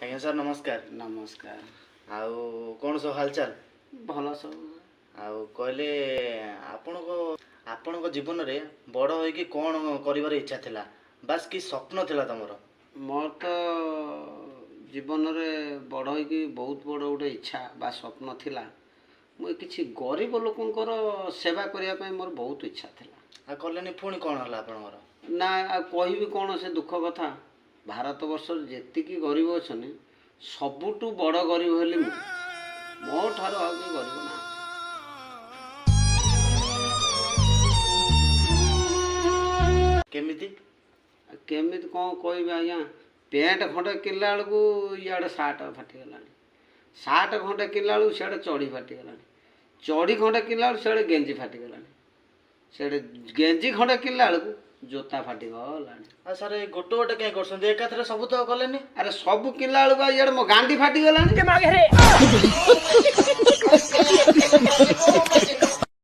ଆଜ୍ଞା ସାର୍, ନମସ୍କାର। ନମସ୍କାର। ଆଉ କ'ଣ ସବୁ ହାଲଚାଲ? ଭଲ ସବୁ। ଆଉ କହିଲେ, ଆପଣଙ୍କ ଜୀବନରେ ବଡ଼ ହୋଇକି କ'ଣ କରିବାର ଇଚ୍ଛା ଥିଲା, ବାସ୍ କି ସ୍ୱପ୍ନ ଥିଲା ତମର? ମୋର ତ ଜୀବନରେ ବଡ଼ ହେଇକି ବହୁତ ବଡ଼ ଗୋଟେ ଇଚ୍ଛା ବା ସ୍ୱପ୍ନ ଥିଲା, ମୁଁ କିଛି ଗରିବ ଲୋକଙ୍କର ସେବା କରିବା ପାଇଁ ମୋର ବହୁତ ଇଚ୍ଛା ଥିଲା। ଆଉ କଲେନି, ପୁଣି କ'ଣ ହେଲା ଆପଣଙ୍କର? ନା, ଆଉ କହିବି କ'ଣ ସେ ଦୁଃଖ କଥା। ଭାରତବର୍ଷରେ ଯେତିକି ଗରିବ ଅଛନ୍ତି, ସବୁଠୁ ବଡ଼ ଗରିବ ହେଲି ମୁଁ। ମୋ ଠାରୁ ଆଉ କେହି ଗରିବ ନାହାନ୍ତି। କେମିତି? ଆଉ କେମିତି କ'ଣ କହିବି ଆଜ୍ଞା? ପ୍ୟାଣ୍ଟ ଖଣ୍ଡେ କିଣିଲା ବେଳକୁ ଇଆଡ଼େ ସାର୍ଟ ଫାଟିଗଲାଣି, ସାର୍ଟ ଖଣ୍ଡେ କିଣିଲା ବେଳକୁ ସିଆଡ଼େ ଚଡ଼ି ଫାଟିଗଲାଣି, ଚଡ଼ି ଖଣ୍ଡେ କିଣିଲା ବେଳକୁ ସିଆଡ଼େ ଗେଞ୍ଜି ଫାଟିଗଲାଣି, ସିଆଡ଼େ ଗେଞ୍ଜି ଖଣ୍ଡେ କିଣିଲା ବେଳକୁ ଜୋତା ଫାଟିଗଲାଣି। ଆଉ ସାର୍, ଏ ଗୋଟେ ଗୋଟେ କାହିଁ କରୁଛନ୍ତି? ଏକାଥରେ ସବୁ ତ କଲେନି। ଆରେ, ସବୁ କିଣିଲା ବେଳକୁ ଆଉ ଇଆଡ଼େ ମୋ ଗାଣ୍ଡି ଫାଟିଗଲାଣି।